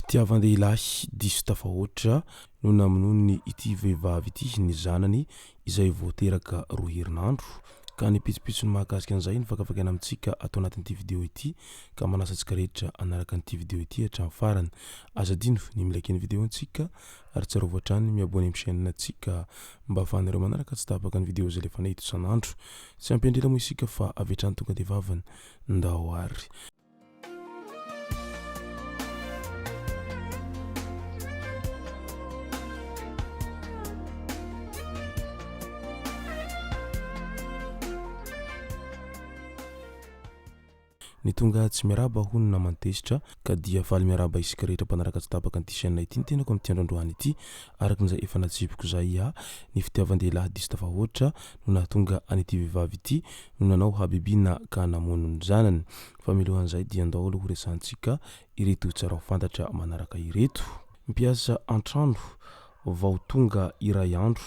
Fitiavan-dehilahy diso tafahoatra no namonoany ity vehivavy ity ny zanany izay vao teraka roa herinandro. Ka ny pitsopitsony mahakasika an'izay no fakafakaina amintsika ato anatin'ity video ity ka manasa antsika rehetra hanaraka an'ity video ity hatramin'ny farany. Aza adino ny mi-like ny video antsika ary tsarovy hatrany ny mi-abonner amin'ny chaîne antsika mba ahafahanareo manaraka tsy tapaka ny video izay alefanay eto isan'andro. Tsy ampiandrila moa isika fa avy hatrany tonga dia vavany. Ndao ary. Ny tonga tsy miarahaba hono naman'i Tezitra ka dia faly miarahaba isika rehetra mpanaraka tsy tapaka an'ity chaîne ity ny tenako amin'ity andro androany ity araka izay efa natsipiko izay aho ny fitiavan-dehilahy diso tafahoatra no nahatonga an'ity vehivavy ity no nanao habibiana ka namono ny zanany Fa milohan'izay dia ndao aloha horesahantsika ireto tsara ho fantatra manaraka ireto. Mpiasa an-trano vao tonga iray andro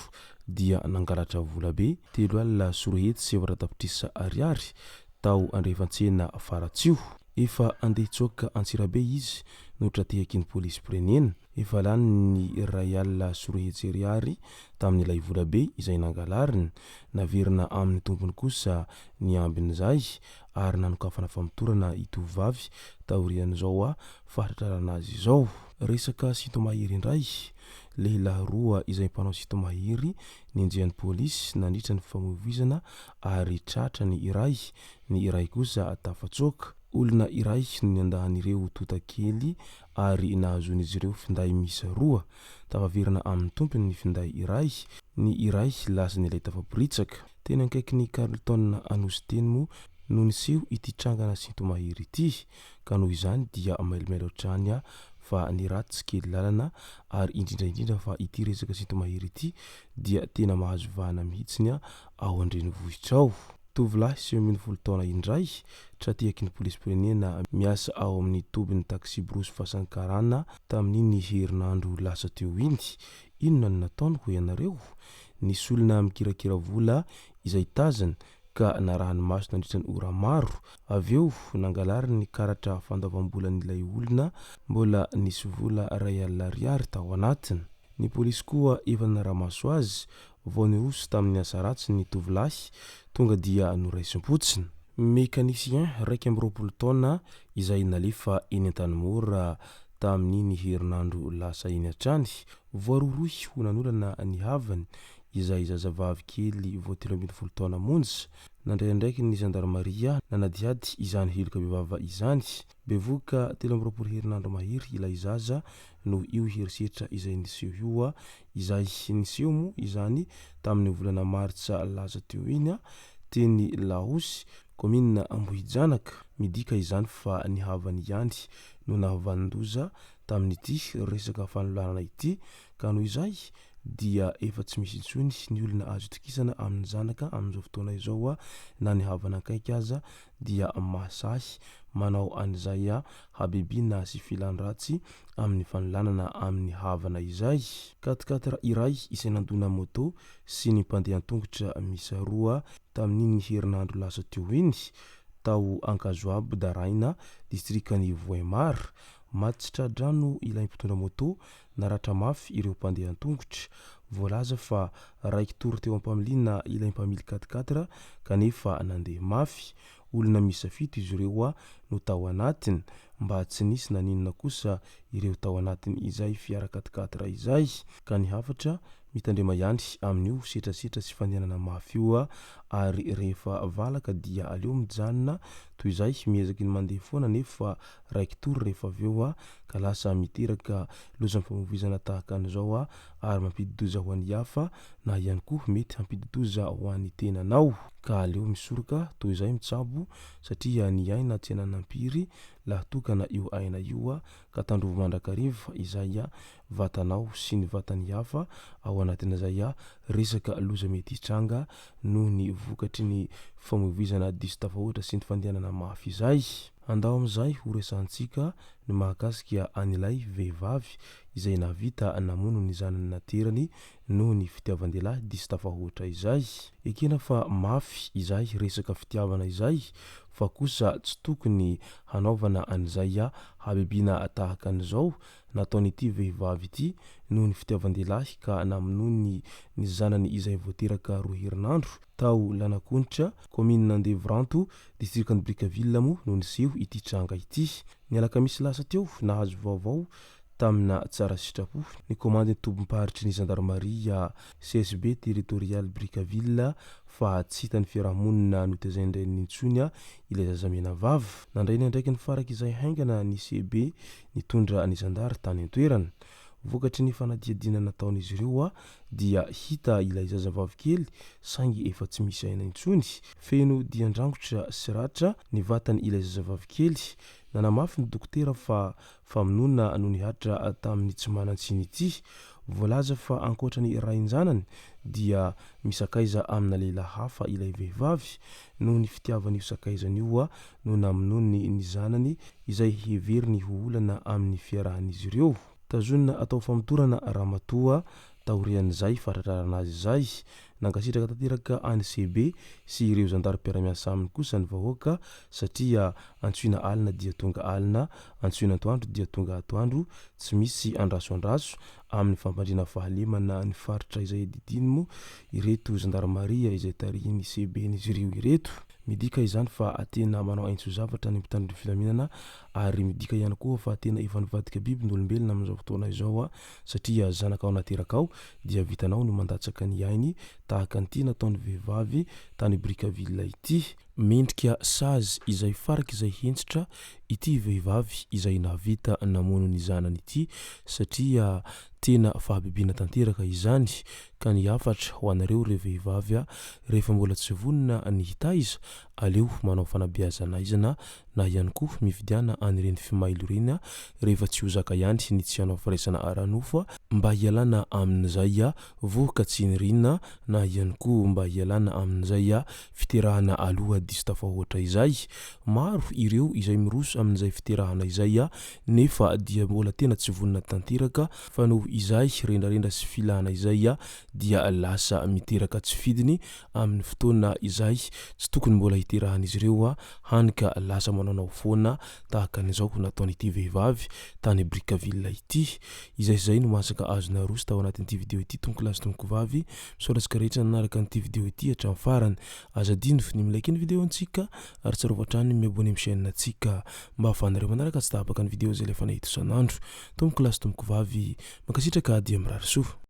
dia nangalatra volabe 240 tapitrisa ariary tao Andrefantsena Faratsiho. Efa andeha hitsoaka Antsirabe izy no tra-tehaky ny polisim-pirenena. Efa lany ny 201 ariary tamin'ilay volabe izay nangalariny. Naverina amin'ny tompony kosa ny ambin'izay ary nanokafana famotorana i tovovavy taorian'izao fahatratrarana azy izao. Resaka sinto-mahery indray, lehilahy roa izay mpanao sinto-mahery nenjehan'ny polisy nandritra ny fifamoivoizana ary tratra ny iray, ny iray kosa tafatsoaka. Olona iray no niandahan'ireo tontakely ary nahazoan'izy ireo finday miisa roa. Tafaverina amin'ny tompony ny finday iray, ny iray lasan'ilay tafaporitsaka. Teny akaikin'ny Carlton Anosy teny moa no niseho ity trangana sinto-mahery ity, ka noho izany dia mailomailo hatrany fa ny ratsy kely lalana ary indrindra indrindra fa ity resaka sinto-mahery ity dia tena mahazo vahana mihitsiny ao an-drenivohitra ao. Tovolahy 19 taona indray tra-tehaky ny polisim-pirenena miasa ao amin'ny tobin'ny taksiborosy Fasankarana tamin'iny herinandro lasa teo iny. Inona no nataony hoy ianareo? Nisy olona mikirakira vola izay tazany ka narahany maso nandritra ny ora maro. Avy eo nangalariny ny karatra fandoavam-bolan'ilay olona mbola nisy vola 100 000 ariary tao anatiny. Ny polisy koa efa nanara-maso azy vao niroso tamin'ny asa ratsiny ny tovolahy tonga dia noraisim-potsiny. Mécanicien 21 taona izay nalefa eny Antanimora tamin'iny herinandro lasa iny hatrany. Voarohirohy ho nanolana ny havany izay zazavavy kely vao 13 taona monja. Nandray andraikiny ny zandarimaria nanadihady izany heloka bevava izany. Bevohoka 23 herinandro mahery ilay zaza noho io herisetra izay niseho io, izay niseho moa izany tamin'ny volana martsa lasa teo iny teny Laosy, kaominina Ambohijanaka. Midika izany fa ny havany ihany no nahavanon-doza tamin'ity resaka fanolanana ity ka noho izay dia efa tsy misy intsony ny olona azo itokisana amin'ny zanaka amin'izao fotoana izao na ny havana akaiky aza dia mahasahy manao an'izay habibiana sy filan-dratsy amin'ny fanolanana amin'ny havana izay. Quat-quatre iray izay nandona moto sy ny mpandeha an-tongotra miisa roa tamin'iny herinandro lasa teo iny tao Ankazoabo Daraina, distrikan'i Vohemar. Maty tsy tra-drano ilay mpitondra moto, naratra mafy ireo mpandeha an-tongotra. Voalaza fa raiki-tory teo am-pamiliana ilay mpamily quat-quatre kanefa nandeha mafy. Olona miisa fito izy ireo no tao anatiny. Mba tsy nisy naninona kosa ireo tao anatin'izay fiara quat-quatre izay. Ka ny hafatra, Mitandrema ihany amin'io setrasetra sy fandehanana mafy io ary rehefa valaka dia aleo mijanona toy izay miezaky ny mandeha foana nefa raiki-tory rehefa avy eo ka lasa miteraka lozam-pamoivoizana tahaka an'izao ary mampidi-doza ho an'ny hafa na ihany koa mety hampidi-doza ho an'ny tenanao. Ka aleo misoroka toy izay mitsabo satria ny aina tsy ananam-piry lahy tokana io aina io ka tandrovy mandrakariva izay vatanao sy ny vatan'ny hafa ao anatin'izay resaka loza mety hitranga noho ny vokatry ny famoivoizana diso tafahoatra sy ny fandehanana mafy izay. Andao amin'izay ho resahantsika ny mahakasika an'ilay vehivavy izay nahavita namono ny zanany naterany noho ny fitiavan-dehilahy diso tafahoatra izay. Ekena fa mafy izay resaka fitiavana izay. fa kosa tsy tokony hanaovana an'izay habibiana tahaka an'izao nataon'ity vehivavy ity noho ny fitiavan-dehilahy ka namonoany ny zanany izay vao teraka roa herinandro tao Lanakonitra, kaominina Andevoranto, distrikan'i Brickaville moa no niseho ity tranga ity. Ny alakamisy lasa teo, nahazo vaovao tamina tsara sitrapo ny komandin'ny tobim-paritry ny zandarimaria CSB Territorial Brickaville fa tsy hitan'ny fiarahamonina notezain-dreniny intsony ilay zaza menavava. Nandray ny andraikiny farak'izay haingana ny CB nitondra ny zandary tany an-toerana. Vokatry ny fanadihadiana nataon'izy ireo dia hita ilay zazavavikely saingy efa tsy misy aina intsony. Feno dian-drangotra sy ratra ny vatany ilay zazavavikely. Nanamafy ny dokotera fa famonoana no nihatra tamin'ny tsy manan-tsiny ity. Voalaza fa ankoatra ny rain-janany dia misakaiza amina lehilahy hafa ilay vehivavy. Noho ny fitiavany io sakaizany io no namonoany ny zanany izay heveriny ho olana amin'ny fiarahan'izy ireo. Tazonina atao famotorana ramatoa taorian'izay fahatratrarana azy izay. Nankasitraka tanteraka an'i CB sy ireo zandary mpiara-miasa aminy kosa ny vahoaka satria antsoina alina dia tonga alina, antsoina antoandro dia tonga atoandro, tsy misy andraso andraso amin'ny fampandriana fahalemana ny faritra izay didiny moa ireto zandarimaria izay tarihin'ny CB-n'izy ireo ireto. Midika izany fa tena manao aintso-zavatra ny mpitandro ny filaminana ary midika ihany koa fa tena efa nivadika biby ny olombelona amin'izao fotoana izao satria zanakao naterakao dia vitanao ny mandatsaka ny ainy tahaka an'ity nataon'ny vehivavy tany Brickaville ity. Mendrika sazy izay farak'izay hentitra ity vehivavy izay nahavita namono ny zanany ity satria tena fahabibiana tanteraka izany ka ny hafatra ho anareo ry vehivavy rehefa mbola tsy vonona ny hitaiza aleo manao fanabeazana aizana na ihany koa mividiana an'ireny fimailo ireny rehefa tsy ho zaka ihany ny tsy hanao firaisana ara-nofo mba hialana amin'izay vohoka tsy nirina na ihany koa mba hialana amin'izay fiterahana aloha diso tafahoatra izay. Maro ireo izay miroso amin'izay fiterahana izay nefa dia mbola tena tsy vonona tanteraka fa noho izay rendrarendra sy filana izay dia lasa miteraka tsy fidiny amin'ny fotoana izay tsy tokony mbola hiterahan'izy ireo, hany ka lasa manaonao foana tahaka an'izao nataon'ity vehivavy tany Brickaville ity. Izay izay no masaka azo naroso tao anatin'ity video ity tompokolahy sy tompokovavy. Misaotra antsika rehetra nanaraka an'ity video ity hatramin'ny farany. Aza adino ny mi-like ny video antsika ary tsarovy hatrany ny mi-abonner amin'ny chaîne antsika mba ahafahanareo manaraka tsy tapaka ny video izay alefanay eto isan'andro. Tompokolahy sy tompokovavy, mankasitraka dia mirary soa.